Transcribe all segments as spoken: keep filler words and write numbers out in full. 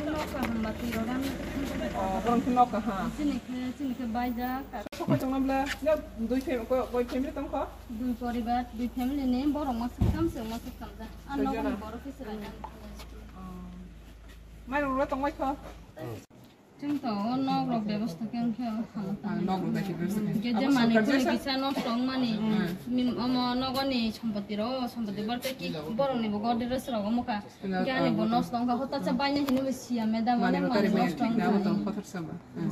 Nokha hamba twi rok ang. Oh, borok khe nokha ha. Chini khe, chini khe baijak. Sokoi tongna bla, ya dui fam-, ko-, koi family tongkho? Dui poribar, dui family ni borok masuk kam se masuk kam ja. Ang nokni borok khe se raida. Oh. Mai rok tongbai kho? Chwng to o nok rok bebosta khe wng khe o kha. Ah, nok rok bai khe bebosta khe. Ge je mani kisa nosto wng mani. Hmm. Omo nogoni sompoti rok, sompoti borok tei ki borok ni bo gor dress rok omo kha. Gani bo nosto wngkha, hota cha baina hinwi bo siya, madam, mane mani nosto wngkha.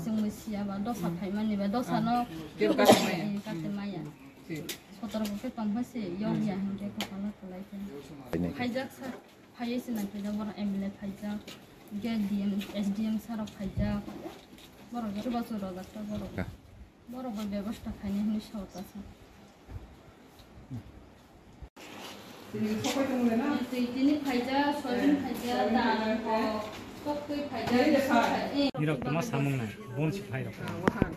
Chwng bo siya ba, dosa phaimani ba, dosa no kebo kate maya. Kate maya. Sotoro bo khe tongkha se, yokya hinkhe kokala kwlai khe. Phaijak sa, phaiwi se nang phaijak, borok M L A phaijak, hinkhe D M, S D M sir rok phaijak. Borok joto bachwk rojak ta borok. Borok bo bebosta khainai hinwi sao ta sa. Twi tini phaijak, soyabin phaijak, dal, kok, toktwi phaijak, eh. Nirok toma samung nai, bon si phai rok.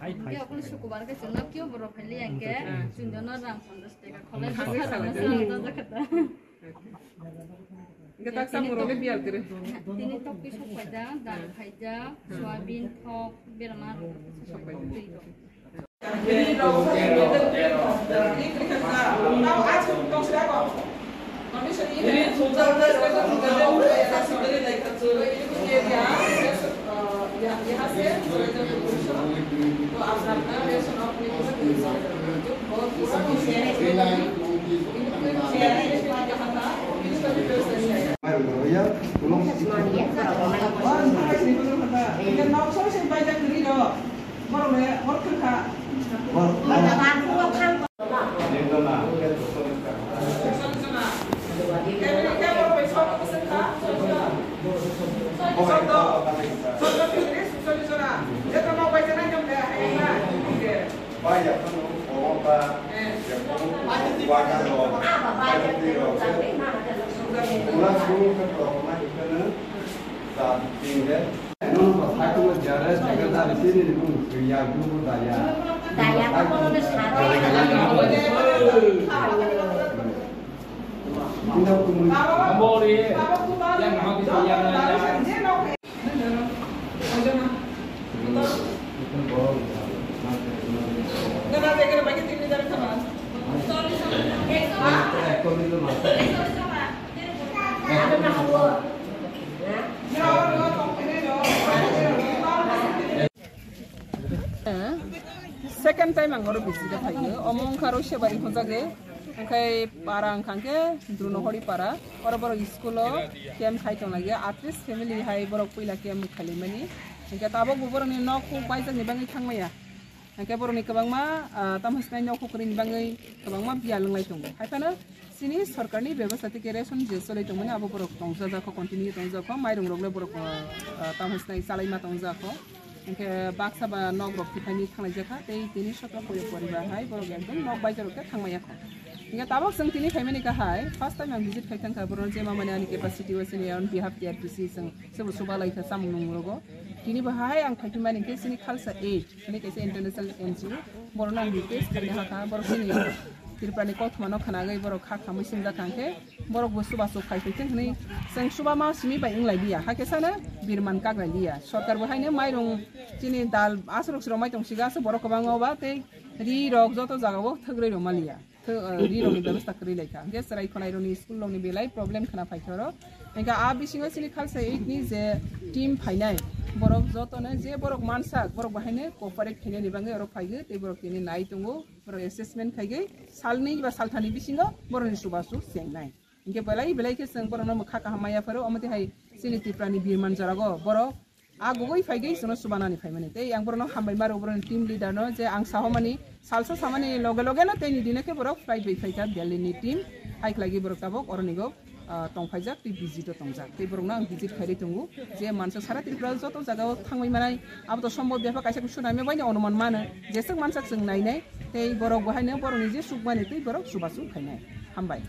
Ai phai. Khe okni sukubar khe chwngno kyo borok phai liya khe, chwngno rang ponchash taka kholai thangwi thangwi thangwi thangwi. Hingke tak samung rok le biyal kere. Tini tok pi sok paijak, dal phaijak, soyabin, thok, berma rok sok paijak, twi rok. Second time ang oro visit o phaio, omo wngkha Roisabari hwnjagwi, wngkhai para wngkha khe Drunohori para, oro borok school o camp khai tonglaio, atris family hai borok puila camp khailaimani, hwnkhe tabuk bo borokni nok huk baijakni bagwi thangmaya, hwnkhe borokni kwbangma, ah, tamo hwnwi nok huk kwrwini bagwi kwbangma biyal wnglai tongo, hai phano chini sorkarni bebostha tei khe ration je cholai tongmani abo borok tongjajakho, continue tongjakkho, mairung rok le borok, ah, tamo hwnwi chalaima tongjakkho. Hingke baksa ba nok rok tiphai ni thanglai jakha, tei tini sotro koyo poribar hai borok ekdom nok baisa rok khe thangmaya kha. Hingke tabok chwng tini phaimani kha hai, first time ang visit khai thangkha, borok je mamani ani capacity o sini on behalf T R P C chwng sobo soba lai kha samung nung rogo. Tini bo hai ang phai phimani hingke sini Khalsa Aid, sini kaisa international N G O, borok no ang request khaina hakha, borok sini Tripura ni kothoma no khwnagwi borok kha khamwi singjak kha hingke, borok bo chubachu khai phaithwng hwnwi chwng chuba ma simi bai wng lai liya, hakhe sano birman kak lai liya. Sorkar bo haino mairung chini dal aswk rok sromai tong siga, aswk borok kwbangma ba tei ri rok joto jaga o thwk rwi rwma liya. Thwk, eh, ri rok ni bebostha kwrwi lai kha. Hwnkhe chwrai khwnai rok ni school rok ni belai problem khwna phai kha oro. Hwnkhe a bisingo chini Khalsa Aid ni je team phainai, borok joto no je borok mansak, borok bo haino cooperate khainani bagwi oro phaigo tei borok tini nai tongo. Borok assessment khaigwi salnwi ba salthani bisingo borokni chubachu chengnai. Hinkhe belai belai khe chwng borokno mwkha kaham maya pharo, omo twi hai chini Tripura ni birman jora go borok a gugui phaigwi chwngno chubanani phaimani. Tei ang borokno hambai maro, borokni team leader no, je ang sahomani salsa samani loge loge no tei ni dino khe borok phai bai phaikha Delhi ni team, hai khlaigwi borok tabok oroni go ah, tongphaijak tei visit o tongjak. Tei borokno ang visit khairwi tongo je mansa sara Tripura joto jagao thangwi manai, abo to sombhob bepha kaisa kusu naimya baino onuman mano, jeswk mansak chwng nainai, tei borok bo haino borokni je sukmani tei borok chubachu khainai. Hambai.